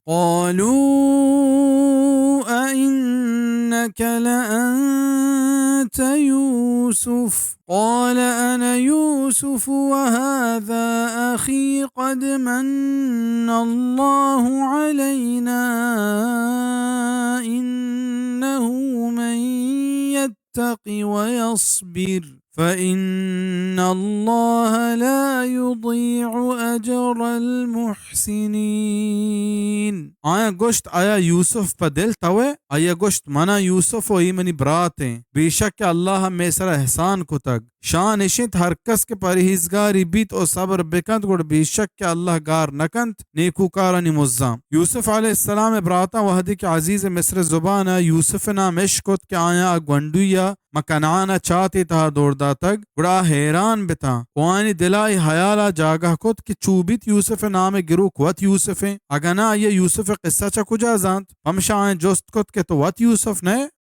قالوا أئنك لأنت يوسف قال أنا يوسف وهذا أخي قد من الله علينا إنه من يتق ويصبر فإن الله لا يضيع أجر المحسنين۔ آیاں گوشت، آیا یوسف پہ دل توئے؟ آیا گوشت، منا یوسف و اے منی برات ایں۔ بے شک کہ اللہ مئے سرا احسان کتگ۔ شان اش انت، ہر کس کہ پرہیزگاری بیت و صبر بکنت، گڑا بے شک کہ اللہ گار نکنت نیکوکارانی مزاں۔ یوسف علیہ السلام ء براتاں وہدے کہ عزیز مصر زبان ء یوسف ء نام اش کت کہ آیاں آ گونڈوی ء ماں کنعان ء چاتے تہا دور داتگ، گڑا آ حیران بتاں و آیانی دل ء اے ہیال ء جاگہ کت کہ چو بیت یوسف ء نام ء گروک وت یوسف انت، اگاں نہ آئی ء یوسف ء قصہ چہ کجا زانت؟ پمشا آیاں جست کت کہ تو وت یوسف نئے؟